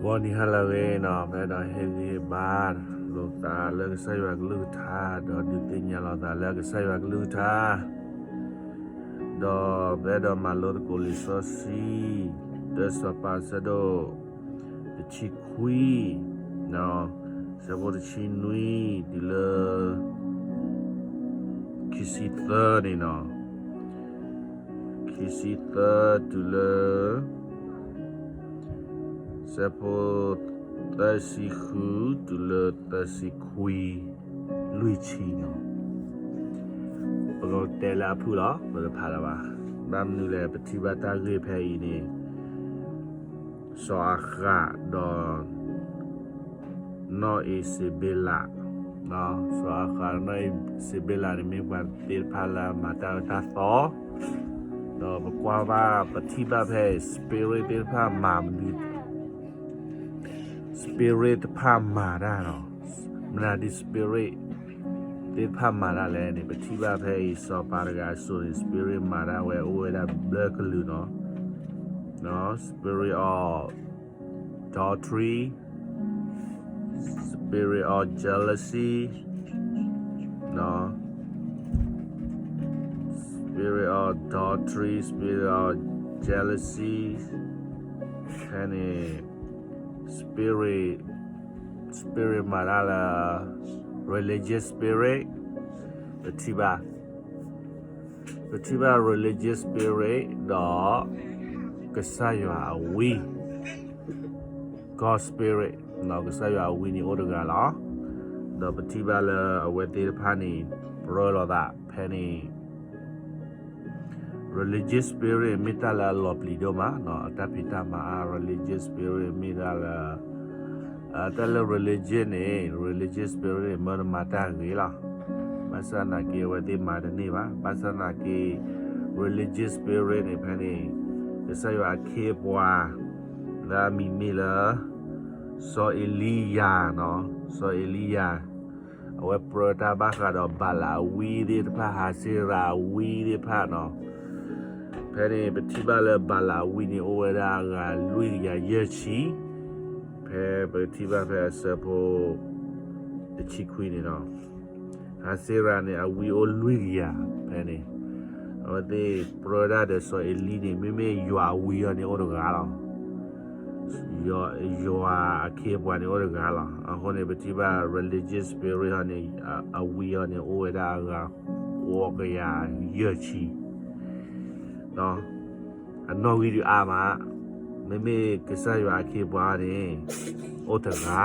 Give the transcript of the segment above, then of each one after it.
ဂီၤနံၤဟါလၢအဂ့ၤန့ၣ်, ပအဲၣ်ဒိးဟ့ၣ်ဂံၢ်ဟ့ၣ်ဘါလိာ်သးလၢကစၢ်ယွၤကလုၢ်ကထါ, ဒီးဒုးသ့ၣ်ညါလိာ်သးလၢကစၢ်ယွၤကလုၢ်ကထါ, ဒီးပအဲၣ်ဒိးမၤလိသကိးလံာ်စီဆှံ, တၢစီၤပၤဆၢဒိၣ်တဆံခွံ, ဆၢဖိတဆံနွံတုၤလၢ ခံဆံသၢန့ၣ်လီၤ. ခံဆံသၢတုၤလၢ ဆၢဖိသၢဆံဃုတုၤလၢသၢဆံခွံ, လွံၢ်ဆံန့ၣ်လီၤ. ပကတဲလၢအဖုၣ်လီၤ, ပတဖးလၢၤဘၣ်. ဘၣ်မနုၤလဲၣ်, ပထံၣ်ဘၣ်တၢ်ဂ့ၢ်ဖဲအံၤန့ၣ် စီၤအၤဃးဒီး နီၢ်အံးစ့ဘ့လး, စီၤအၤဃးဒီးနီၢ်အံးစ့ဘ့လးန့ၣ် မ့ၢ်ပှၤသ့ၣ်တဖၣ်လၢအမၤတၢ်အၢတၢ်သီ, ဒီးပကွၢ်ဘၣ် ပထံၣ်ဘၣ်ဖဲ spirit သ့ၣ်တဖၣ်မၤမနုၤ, spirit တဖၣ်မၤတၢ်လီၤ. မနုၤဒ် spirit သ့ၣ်တဖၣ်မၤတၢ်လဲၣ်န့ၣ်, ပထံၣ်ဘၣ်ဖဲအံၤ စီၤပၤတဂၤအစိၤန့ၣ် spirit မၤတၢ်ဝဲအိၣ်ဝဲဒၣ်ဘျၢကလုာ်န့ၣ်, spirit of adultery, spirit of jealousy, spirit of adultery, spirit of jealousy, ဖဲန့ၣ် spirit, spirit မၤတၢ်လၢ religious spirit, ပထံၣ်ဘၣ် ပထံၣ်ဘၣ် religious spirit ဒီး ကစၢ်ယွၤအဝံ, God spirit, ကစၢ်ယွၤအဝံန့ၣ်အိၣ်တဂၤလီၤ. ဒီးပထံၣ်ဘၣ်လၢအဝဲသ့ၣ်တဖၣ်န့ၣ် ပြၢလိာ်သးဖဲန့ၣ် religious spirit မ့ၢ်တၢ်လၢအလီၤပျံၤဒိၣ်မး, အတၢ်ဖံးတၢ်မၤအါ religious spirit မ့ၢ်တၢ်လၢ တၢ်လၢ religion န့ၣ် religious spirit န့ၣ် မၢတမၤတၢ်ဂ့ၤလီၤ. ဘၣ်ဆၣ်သနာ်က့ အဝဲသ့ၣ်မၤတန့ၢ်ဘၣ်. ဘၣ်ဆၣ်သနာ်က့ religious spirit န့ၣ် ဖဲန့ၣ် ကစၢ်ယွၤအခ့အပှၤ လၢအမံၤမ့ၢ်လၢ စီၤအ့လံယၤန့ၣ်, စီၤအ့လံယၤ အဝဲပြၢတၢ်ဘၣ်ဃးဒီးဘၤလးအဝံသ့ၣ်တဖၣ် ဟးစ့ရၤအဝံသ့ၣ်တဖၣ်န့ၣ်, ဖဲန့ၣ် ပထံၣ်ဘၣ်လၢဘၤလးအဝံန့ၣ် အိၣ်ဝဲဒၣ်အဂၤလွံၢ်ကယၤယဲၢ်ဆံ, ဖဲပထံၣ်ဘၣ်ဖဲအဆၢဖိ တဆံခွံန့ၣ်လီၤ. ဟးစ့ရၤန့ၣ် အဝံအိၣ်လွံၢ်ကယၤဖဲန့ၣ်, အဝဲသ့ၣ်ပြၢတၢ်ဒီးစီၤအ့လံန့ၣ် မ့မ့ၢ်ယွၤအဝံအီၤန့ၣ်အိၣ်တဂၤလီၤ. ယွၤအခ့အပှၤန့ၣ်အိၣ်တဂၤလီၤ. အဃိန့ၣ် ပထံၣ်ဘၣ် religious spirit ဟီန့ၣ် အဝံအီၤန့ၣ် အိၣ်ဝဲဒၣ်အဂၤဃိးကယၤယဲၢ်ဆံ, အနီၣ်ဂံၢ်ဒုးအါမး, မ့မ့ၢ်ကစၢ်ယွၤအခ့အပှၤန့ၣ် အိၣ်တဂၤလီ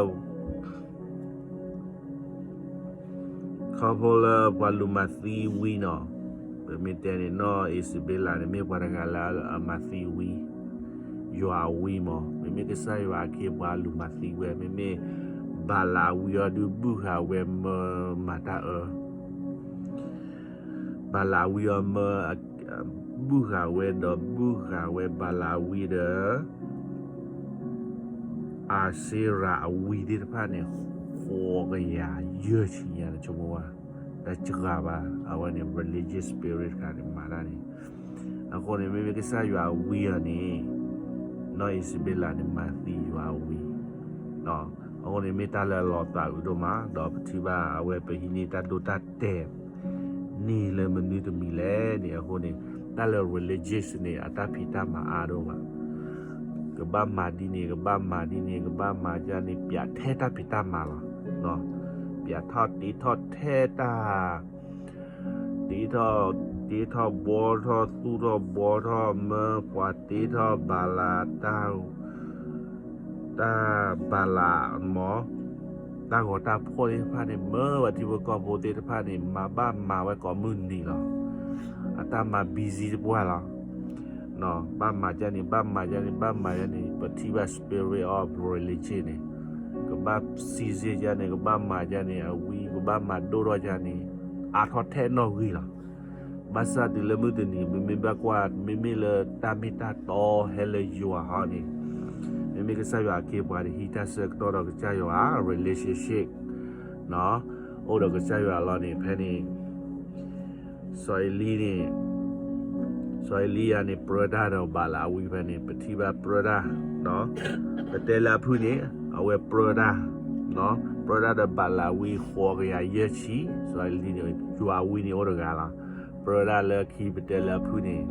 ၤ. ခီဖျိလၢ ခီဖျိလၢပှၤလူၤမၤသံဝံန့ၣ်, ပမ့ၢ်တဲန့ၣ် နီၢ်အံးစဘ့လးန့ၣ် မ့ၢ်ပှၤတဂၤလၢအမၤသံဝံ, ယွၤအဝံမး, မ့မ့ၢ်ကစၢ်ယွၤအခ့အပှၤလူၤမၤသံဝဲ, မ့မ့ၢ်ဘၤလးအဝံအီၤဒုးဘုၣ်ဃာ်ဝဲမၢမၤတၢ်အၢ ဘၤလးအဝံအီၤမၢ ဘုၣ်ဃာ်ဝဲဒီးဘုၣ်ဃာ်ဝဲဘၤလးအဝံဒီး အၤစ့ရၤအဝံသ့ၣ်တဖၣ်န့ၣ် ဃိးကယၤယဲၢ်ဆံညါန့ၣ် ဆိကမိၣ်ဝဲ, တစှၤဘၣ် အဝဲန့ၣ် religious spirit တခါန့ၣ် မၤတၢ်န့ၣ်, အဃိန့ၣ် မ့မ့ၢ်ကစၢ်ယွၤအဝံအီၤန့ၣ် နီၢ်အံးစဘ့လးန့ၣ် မၤသံယွၤအဝံ, အဃိန့ၣ် မ့ၢ်တၢ်လၢအလီၤသးအုးဒိၣ်မး ဒီးပထံၣ်ဘၣ်အဝဲပဟံးန့ၢ်တၢ်ဒိတၢ်တဲာ် န့ၢ်လၢမနုၤတမံၤလဲၣ်န့ၣ် အဃိန့ၣ် တၢ်လၢ religious န့ၣ် အတၢ်ဖံးတၢ်မၤအါဒိၣ်မး, ကဘၣ်မၤဒ်န့ၣ် ကဘၣ်မၤဒ်န့ၣ် ကဘၣ်မၤဒ်န့ၣ် ပျးထဲတၢ်ဖံးတၢ်မၤလီၤ, ပျးထီၣ်တ့ထီၣ်ထဲတၢ် တ့ထီၣ် တ့ထီၣ်ဘှီထီၣ်သူၣ်ထီၣ်ဘှီထီၣ်မၢပှၤတ့ထီၣ်ဘၤလး တၢ်ဘၤလးမး တၢ်ဂီၤတၢ်ဖှီၣ်သ့ၣ်တဖၣ်န့ၣ် မၢပှၤထံဖိကီၢ်ဖိသ့ၣ်တဖၣ်န့ၣ် မၤဘၣ်မၤဝဲကိးမုၢ်နံၤလီၤ. အတၢ်မၤ busy တပှၢ်လီၤ. ဘၣ်မၤဒ်န့ၣ် ဘၣ်မၤဒ်န့ၣ် ဘၣ်မၤဒ်န့ၣ် ပထံၣ်ဘၣ် spirit of religion န့ၣ် ကဘၣ်စံးစ့ၢ်ကီးန့ၣ် ကဘၣ်မၤဒ်န့ၣ် အဝံ ကဘၣ်မၤဒိၣ်ထီၣ်ဒ်န့ၣ် အါထီၣ်ထဲနီၣ်ဂံၢ်လီၤ. ဘၣ်ဆၣ်တုၤလၢမုၢ်တနံၤ မ့မ့ၢ်ဘၣ်ကွၢ် မ့မ့ၢ်လၢတၢ်မ့ၢ်တၢ်တီဟဲလၢယွၤဟီန့ၣ် မ့မ့ၢ်ကစၢ်ယွၤအခ့အပှၤန့ၣ် ဟံးတၢ်ဆၢကတီၢ်ဒီးကစၢ်ယွၤ relationship အိၣ်ဒီးကစၢ်ယွၤလီၤန့ၣ် ဖဲန့ၣ် စီၤအ့လံန့ၣ် စီၤအ့လံယၤန့ၣ် ပြၢတၢ်ဒီးဘၤလးဝံဖဲန့ၣ် ပထံၣ်ဘၣ်ပြၢတၢ်, ပတဲလၢအဖုၣ်န့ၣ် အဝဲပြၢတၢ်, ပြၢတၢ်ဒီးဘၤလးဝံဃိးကယၤယဲၢ်ဆံ, စီၤအ့လံန့ၣ် ယွၤဝံန့ၣ်အိၣ်တဂၤလီၤ. ပြၢတၢ်လၢခံပတဲလၢအဖုၣ်န့ၣ်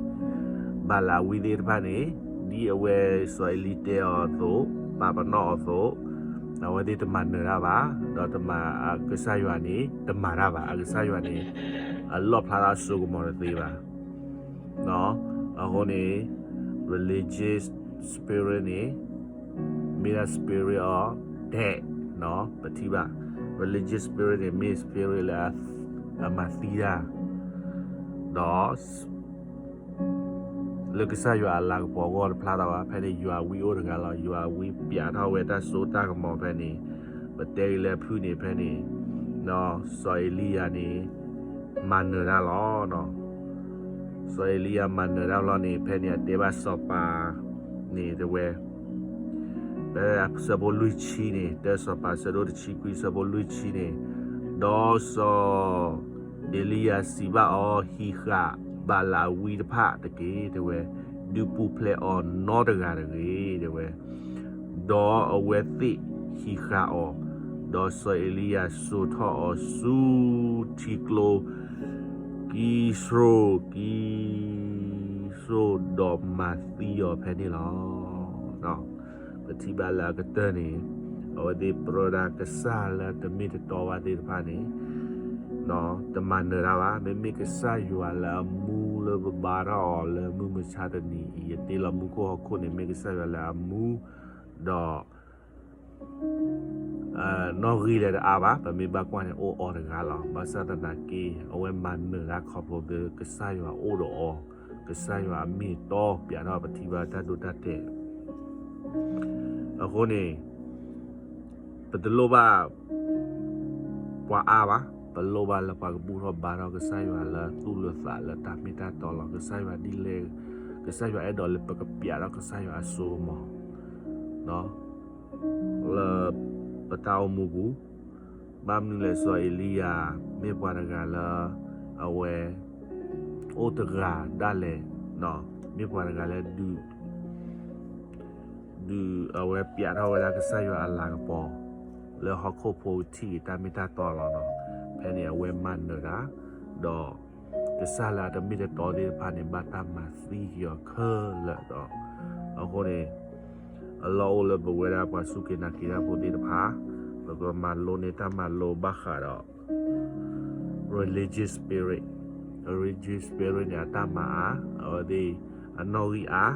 ဘၤလးဝံသ့ၣ်တဖၣ်န့ၣ် ဒ်အဝဲစီၤအ့လံတဲအီၤအသိး ပာ်ပနီၣ်အီၤအသိး အဝဲသ့ၣ်တမၤနၢၤတၢ်ဘၣ်, ဒီးတမၤ ကစၢ်ယွၤန့ၣ် တမၤတၢ်ဘၣ်, အကစၢ်ယွၤန့ၣ် အလီၣ်ဖျါထီၣ်အစိကမီၤတသ့ဘၣ်. အဃိန့ၣ် religious spirit န့ၣ် မ့ၢ်ဒၣ် spirit of death ပထံၣ်ဘၣ်, religious spirit န့ၣ် မ့ၢ် spirit လၢအမၤသံတၢ်, ဒီး လၢကစၢ်ယွၤအလၤကပီၤအဂီၢ်တဖျါထီၣ်ဘၣ်. ဖဲန့ၣ်ယွၤဝံအိၣ်တဂၤလီၤ. ယွၤဝံပျးထီၣ်ဝဲတၢ်စိတၢ်ကမီၤဖဲန့ၣ်, ပတဲအံၤလၢအဖုၣ်န့ၣ်ဖဲန့ၣ်, စီၤအ့လံယၤန့ၣ် မၤနၢၤတၢ်လီၤ. စီၤအ့လံယၤမၤနၢၤတၢ်လီၤန့ၣ် ဖဲန့ၣ်အတဲဘၣ်စီၤပၤန့ၣ်တဲဝဲ ဖဲအဆၢဖိလွံၢ်ဆံန့ၣ်, တၢစီၤပၤဆၢဒိၣ်တဆံခွံဆၢဖိလွံၢ်ဆံန့ၣ်, ဒီးစီၤအ့လံယၤစံးဘၣ်အီၤ, ဟံးဃာ်ဘၤလးဝံတဖၣ်တက့ၢ် တဲဝဲ, ဒုးပူၤဖျဲးအီၤနီတဂၤတဂ့ၤ တဲဝဲ. ဒီးအဝဲသ့ၣ်ဟံးဃာ်အီၤ, ဒီးစီၤအ့လံယၤစိာ်ထီၣ်အီၤဆူထံကျိ ကံစရိၣ် ကံစရိၣ်ဒီးမၤသံအီၤဖဲန့ၣ်လီၤ. ပထံၣ်ဘၣ်လၢအကတၢၢ်န့ၣ်, အဝဲသ့ၣ်ပြၢတၢ်ကစၢ်လၢတမ့ၢ်တတီဘၣ်သ့ၣ်တဖၣ်န့ၣ် တမၤနၢၤတၢ်ဘၣ်. မ့မ့ၢ်ကစၢ်ယွၤလၢအမူလၢပဘါထီၣ်အီၤလၢမုၢ်မဆါတနံၤအံၤ ယတ့လီၤမူခိၣ်ဟီၣ်ခိၣ်န့ၣ် မ့ၢ်ကစၢ်ယွၤလၢအမူ, ဒီး နီၣ်ဂံၢ်လၢတအါဘၣ်, ပမ့ၢ်ဘၣ်ကွၢ်န့ၣ်အိၣ်အီၤတဂၤလီၤ. ဘၣ်ဆၣ်သနာ်က့ အဝဲမၤနၢၤတၢ်ခီဖျိလၢကစၢ်ယွၤအိၣ်ဒီးအီၤ, ကစၢ်ယွၤအမ့ၢ်အတီပျးထီၣ်ပထံၣ်ဘၣ်တၢ်ဒိတၢ်တဲာ် အဃိန့ၣ် ပတလိၣ်ဘၣ် ပှၤအါဘၣ်, ပလိၣ်ဘၣ်လၢပှၤကဘူၣ်ထီၣ်ဘါထီၣ်ကစၢ်ယွၤလၢသူၣ်လၢသးလၢတၢ်မ့ၢ်တၢ်တီလီၤ. ကစၢ်ယွၤဒ်လဲၣ်, ကစၢ်ယွၤအဲၣ်ဒိးလၢပကပျးထီၣ်ကစၢ်ယွၤအစိကမီၤ လၢပတၢ်အိၣ်မူပူၤ, ဘၣ်မနုၤလဲၣ်စီၤအ့လံယၤ မ့ၢ်ပှၤတဂၤလၢ အဝဲ အိၣ်တဂၤဒၣ်လဲာ်, မ့ၢ်ပှၤတဂၤလၢ ဒုးအဝဲပျးထီၣ်ဝဲဒၣ်ကစၢ်ယွၤအလၤကပီၤ လၢဟီၣ်ခိၣ်ဖိထံၣ်တၢ်မ့ၢ်တၢ်တီလီၤနီၤ. ဖဲန့ၣ်အဝဲမၤနၢၤတၢ်, ဒီး ကစၢ်လၢအတမ့ၢ်တတီသ့ၣ်တဖၣ်န့ၣ် ဘၣ်တၢ်မၤသံက့ၤအီၤခဲလၢာ်ဒီး, အဃိန့ၣ် အလီၢ်အိၣ်လၢပဝဲဒၣ်ပှၤစူၢ်က့ၤနာ်က့ၤတၢ်ဖိသ့ၣ်တဖၣ်, ပကမၤလိန့ၢ်တၢ်မၤလိဘၣ်ဃးဒီး religious spirit, religious spirit န့ၣ် အတၢ်မၤအါ, အဝဲသ့ၣ် အနီၣ်ဂံၢ်အါ,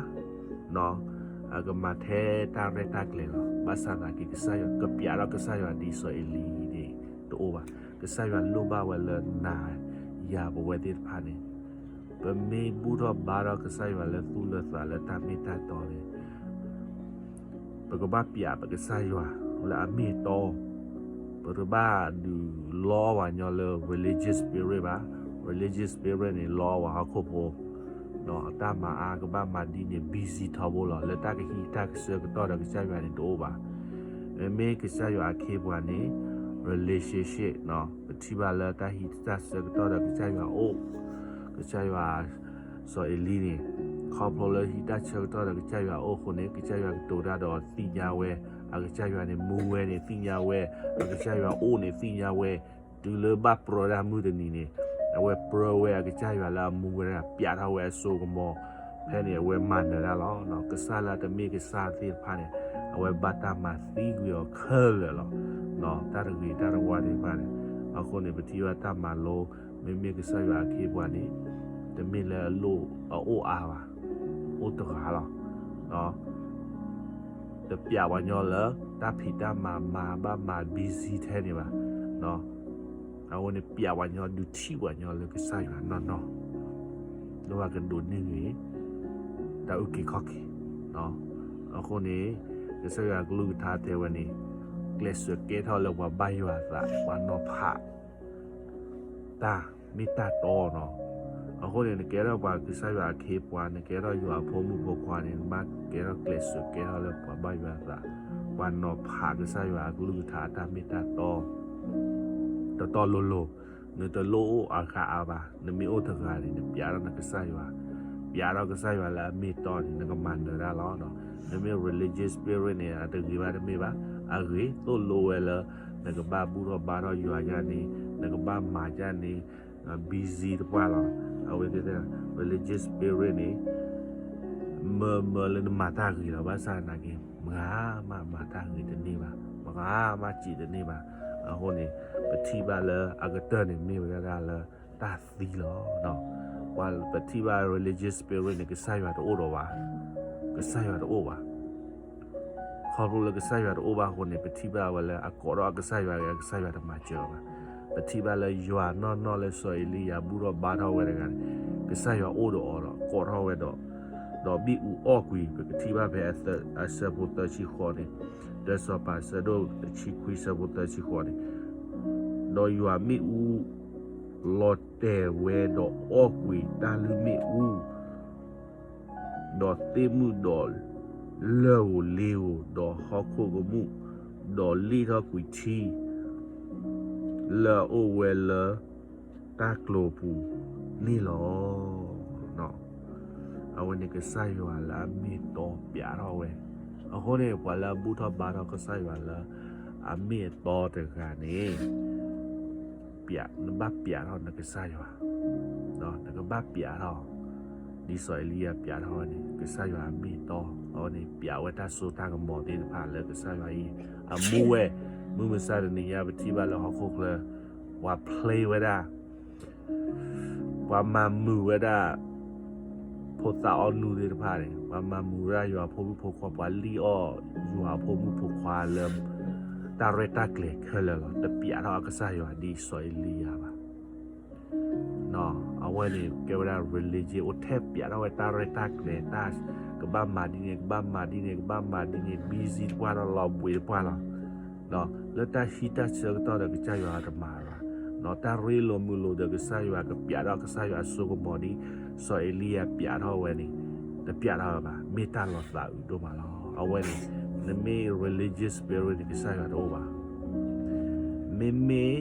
အကမၤထဲတၢ်ရဲၣ်တၢ်ကျဲၤလီၤ. ဘၣ်ဆၣ်သနာ်က့ ကစၢ်ယွၤကပျးထီၣ်ကစၢ်ယွၤဒ်စီၤအ့လံန့ၣ် တအိၣ်ဘၣ်. ကစၢ်ယွၤလိၣ်ဘၣ်ဝဲလၢနၤယၤပဝဲသ့ၣ်တဖၣ်န့ၣ်, ပမ့ၢ်ဘူၣ်ထီၣ်ဘါထီၣ်ကစၢ်ယွၤလၢသူၣ်လၢသးလၢတၢ်မ့ၢ်တၢ်တီန့ၣ် ပကဘၣ်ပျးပကစၢ်ယွၤလၢအမ့ၢ်အတီ, ပတဘၣ်ဒုးလီပှၤညီလၢ religious spirit ဘၣ်. religious spirit န့ၣ် လီပှၤဟီၣ်ခိၣ်ဖိ, အတၢ်မၤအါကဘၣ်မၤဒ်န့ၣ် busy ထီဘိလီၤ. လၢတၢ်ကဟံးတၢ်ကဆၢကတီၢ်ဒီးကစၢ်ယွၤန့ၣ်တအိၣ်ဘၣ်. မ့မ့ၢ်ကစၢ်ယွၤအခ့အပှၤန့ၣ် relationship ပထံၣ်ဘၣ်လၢတၢ်ဟံးတၢ်ဆၢကတီၢ်ဒီးကစၢ်ယွၤအိၣ်, ကစၢ်ယွၤ စီၤအ့လံန့ၣ် ခီဖျိလၢဟံးတၢ်ဆၢကတီၢ်ဒီးကစၢ်ယွၤအိၣ်အဃိန့ၣ် ကစၢ်ယွၤကတိၤတၢ်ဒီးသ့ၣ်ညါဝဲ, အကစၢ်ယွၤန့ၣ်မူဝဲန့ၣ်သ့ၣ်ညါဝဲ, အကစၢ်ယွၤအိၣ်န့ၣ်သ့ၣ်ညါဝဲ, တုၤလၢဘၣ်ပြၢတၢ်မုၢ်တနံၤန့ၣ် အဝဲပြၢဝဲအကစၢ်ယွၤလၢအမူဝဲဒၣ် ပျးထီၣ်ဝဲအစိကမီၤ, ဖဲန့ၣ်အဝဲမၤနၢၤတၢ်လီၤ. ကစၢ်လၢအတမ့ၢ်ကစၢ်သ့ၣ်တဖၣ်န့ၣ် အဝဲဘၣ်တၢ်မၤသံကွံာ်အီၤခဲလၢာ်လီၤ. တၢ်တဂ့ၤတၢ်တဝါသ့ၣ်တဖၣ်န့ၣ်, အဃိန့ၣ် ပထံၣ်ဘၣ်တၢ်မၤလိ, မ့မ့ၢ်ကစၢ်ယွၤအခ့အပှၤန့ၣ် တမ့ၢ်လၢအလိၣ်အအိၣ်အါဘၣ်, အိၣ်တဂၤလီၤ. တပျးပှၤညီလၢ တၢ်ဖံးတၢ်မၤမၤဘၣ်မၤ busy ထဲန့ၣ်ဘၣ်. အဝဲန့ၣ်ပျးပှၤညီဒုးထံၣ်ပှၤညီလၢကစၢ်ယွၤနီၢ်နီၢ်, လၢပှၤကဒိးန့ၢ်ဂ့ၤ တၢ်အုၣ်က့ၤခီၣ်က့ၤ. အဃိန့ၣ် ကစၢ်ယွၤကလုၢ်ကထါတဲဝဲန့ၣ်, ကျဲးစၢးကဲထီၣ်လၢပှၤဘၣ်ယွၤအသး ပှၤနီၤဖး တၢ်မ့ၢ်တၢ်တီနီၤ. အဃိန့ၣ် နကဲထီၣ်ပှၤကစၢ်ယွၤအခ့အပှၤ, နကဲထီၣ်ယွၤအဖိမုၣ်ဖိခွါန့ၣ် နဘၣ်ကဲထီၣ်ကျဲးစၢးကဲထီၣ်လၢပှၤဘၣ်ယွၤအသး, ပှၤနီၤဖးကစၢ်ယွၤအကလုၢ်ကထါအတၢ်မ့ၢ်တၢ်တီ တတီလိၤလိၤ, နတလိၣ်အိၣ်အဂၤအါဘၣ်. နမ့ၢ်အိၣ်တဂၤန့ၣ် နပျးထီၣ်နကစၢ်ယွၤ ပျးထီၣ်ကစၢ်ယွၤလၢအမ့ၢ်အတီန့ၣ် နကမၤနၢၤတၢ်လီၤ. နမ့ၢ် religious spirit န့ၣ် အတဂ့ၤဘၣ်တမ့ၢ်ဘၣ်, အဂ့ၤသိၣ်လိဝဲလၢ နကဘၣ်ဘူၣ်ထီၣ်ဘါထီၣ်ယွၤယၤန့ၣ် နကဘၣ်မၤယၤန့ၣ် busy တပှၢ်လီၤ. အဝဲသ့ၣ် religious spirit န့ၣ် မၢမၢလၢနမၤတၢ်ဂ့ၤလီၤ. ဘၣ်ဆၣ်သနာ်က့ မဂၤမးမၤတၢ်ဂ့ၤတန့ၢ်ဘၣ်, မဂၤမးစံးတန့ၢ်ဘၣ်. အဃိန့ၣ် ပထံၣ်ဘၣ်လၢအကတၢၢ်န့ၣ် မ့ၢ်ဝဲဒၣ်လၢတၢ်သံလီၤ. ပှၤပထံၣ်ဘၣ် religious spirit န့ၣ် ကစၢ်ယွၤတအိၣ်ဒီးဘၣ်, ကစၢ်ယွၤတအိၣ်ဘၣ်. ခီဖျိလၢကစၢ်ယွၤတအိၣ်ဘၣ်အဃိန့ၣ် ပထံၣ်ဘၣ်ဝဲလၢအကိးထီၣ်အကစၢ်ယွၤဂ့ၤ အကစၢ်ယွၤတမၤစၢၤအီၤဘၣ်. ပထံၣ်ဘၣ်လၢယွၤနီၢ်နီၢ်လၢစီၤအ့လံယၤဘူၣ်ထီၣ်ဘါထီၣ်ဝဲတဂၤန့ၣ် ကစၢ်ယွၤအိၣ်ဒီးအီၤဒီးကိးထီၣ်ဝဲဒီး ဒီးမ့ၣ်အူအီၣ်ကွံာ် ပကထံၣ်ဘၣ်ဖဲအဆၢဖိသၢဆံဃိးန့ၣ်, တၢစီၤပၤဆၢဒိၣ်တဆံခွံဆၢဖိသၢဆံဃိးန့ၣ်, ဒီးယွၤမ့ၣ်အူ လီၤတဲာ်ဝဲဒီးအီၣ်ကွံာ်တၢ်လုၢ်မ့ၣ်အူ ဒီးသ့ၣ်မုၣ်ဒီးလၢၢ်ဧိၤလ့ဧိၤ ဒီးဟီၣ်ခိၣ်ကမူၣ်, ဒီးလ့ၣ်ထီၣ်ကွံာ်ထံ လၢအအိၣ်ဝဲလၢတၢ်ကျိၤပူၤန့ၣ်လီၤ. အဝဲန့ၣ်ကစၢ်ယွၤလၢအမ့ၢ်အတီပျးထီၣ်ဝဲ. အဃိန့ၣ် ပှၤလၢအဘူၣ်ထီၣ်ဘါထီၣ်ကစၢ်ယွၤလၢအမ့ၢ်အတီတဂၤန့ၣ် နဘၣ်ပျးထီၣ်နကစၢ်ယွၤ, နကဘၣ်ပျးထီၣ် ဒ်စီၤအ့လံယၤပျးထီၣ်ဝဲန့ၣ် ကစၢ်ယွၤအမ့ၢ်အတီ, အဝဲန့ၣ်ပျးဝဲတၢ်စိတၢ်ကမီၤသ့ၣ်တဖၣ်လၢကစၢ်ယွၤအံၤ အမူဝဲ, မုၢ်မဆါတနံၤညါပထံၣ်ဘၣ်လၢဟီၣ်ခိၣ်ချၢ ပှၤ play ဝဲဒၣ် ပှၤမၤမုာ်ဝဲဒၣ် ဖိသၣ်အီၣ်နူသ့ၣ်တဖၣ်န့ၣ်, ပှၤမၤမုာ်ဝဲဒၣ်ယွၤအဖိမုၣ်ဖိခွါ, ပှၤလံၣ်အီၣ်ယွၤအဖိမုၣ်ဖိခွါလၢ တၢ်ရဲၣ်တၢ်ကျဲၤခဲလၢာ်လီၤ. တပျးထီၣ်အကစၢ်ယွၤဒ်စီၤအ့လံယၤဘၣ်. အဝဲန့ၣ်ကဲဝဲဒၣ် religion အိၣ်ထဲပျးထီၣ်ဝဲတၢ်ရဲၣ်တၢ်ကျဲၤ, တၢ်ကဘၣ်မၤဒ်န့ၣ် ကဘၣ်မၤဒ်န့ၣ် ကဘၣ်မၤဒ်န့ၣ် busy တပှၢ်လီၤ လီၤဘှံးတပှၢ်လီၤ. လၢတၢ်ဟံးတၢ်ဆၢကတီၢ်ဒီးကစၢ်ယွၤတမၤဘၣ်, တၢ်ရ့လိာ်မုာ်လိာ်ဒီးကစၢ်ယွၤ ကပျးထီၣ်ကစၢ်ယွၤအစိကမီၤဒ် စီၤအ့လံယၤပျးထီၣ်ဝဲန့ၣ် တပျးထီၣ်ဝဲဘၣ်, မ့ၢ်တၢ်လီၤသးအုးဒိၣ်မးလီၤ. အဝဲန့ၣ် နမ့ၢ် religious spirit န့ၣ် ကစၢ်ယွၤတအိၣ်ဘၣ်. မ့မ့ၢ်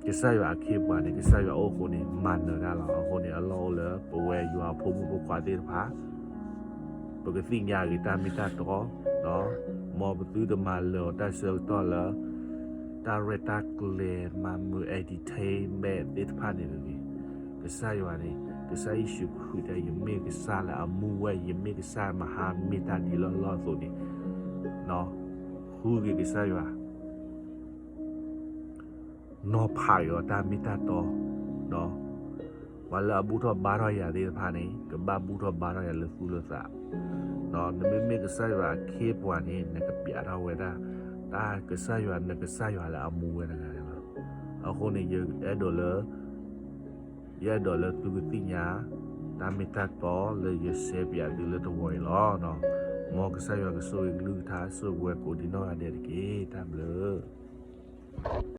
ကစၢ်ယွၤအခ့အပှၤန့ၣ် ကစၢ်ယွၤအိၣ်အဃိန့ၣ် မၤနၢၤတၢ်လီၤ. အဃိန့ၣ် အလီၢ်အိၣ်လၢပဝဲယွၤအဖိမုၣ်ဖိခွါသ့ၣ်တဖၣ် ပကသ့ၣ်ညါက့ၤတၢ်မ့ၢ်တၢ်တီ, မ်ပသုတမၤလၢာ်အီၤတၢ်ဆၢကတီၢ်လၢ တၢ်ရဲၣ်တၢ်ကျဲၤမၤမုာ် entertainment သ့ၣ်တဖၣ်န့ၣ်တဂ့ၤ. ကစၢ်ယွၤန့ၣ် ကစၢ်ယ့ၣ်ၡူးခရံာ်တဲ ယမ့ၢ်ကစၢ်လၢအမူဝဲ, ယမ့ၢ်ကစၢ်မဟါမ့ၢ်တၢ်ဒ်လၢလီၢ်အသိးန့ၣ် ဃုက့ၤကစၢ်ယွၤ နီၤဖးက့ၤအီၤတၢ်မ့ၢ်တၢ်တီ, ဒီးပှၤလၢအဘူၣ်ထီၣ်ဘါထီၣ်ယၤသ့ၣ်တဖၣ်န့ၣ် ကဘၣ်ဘူၣ်ထီၣ်ဘါထီၣ်ယၤလၢသူၣ်လၢသး, နမ့မ့ၢ်ကစၢ်ယွၤအခ့အပှၤန့ၣ် နကပျးထီၣ်ဝဲဒၣ် တၢ်ကစၢ်ယွၤ နကစၢ်ယွၤလၢအမူဝဲတဂၤန့ၣ်လီၤ. အဃိန့ၣ် ယအဲၣ်ဒိးလၢ ယအဲၣ်ဒိးလၢသုကသ့ၣ်ညါ တၢ်မ့ၢ်တၢ်တီလၢယစဲးပၠးသုလၢတဝီအံၤလီၤ. မ်ကစၢ်ယွၤကဆိၣ်ဂ့ၤကလုၢ်ကထါ ဆိၣ်ဂ့ၤဝဲကိးဒံးနီၢ်ဂၤဒဲးတက့ၢ်. တၢ်ဘျုး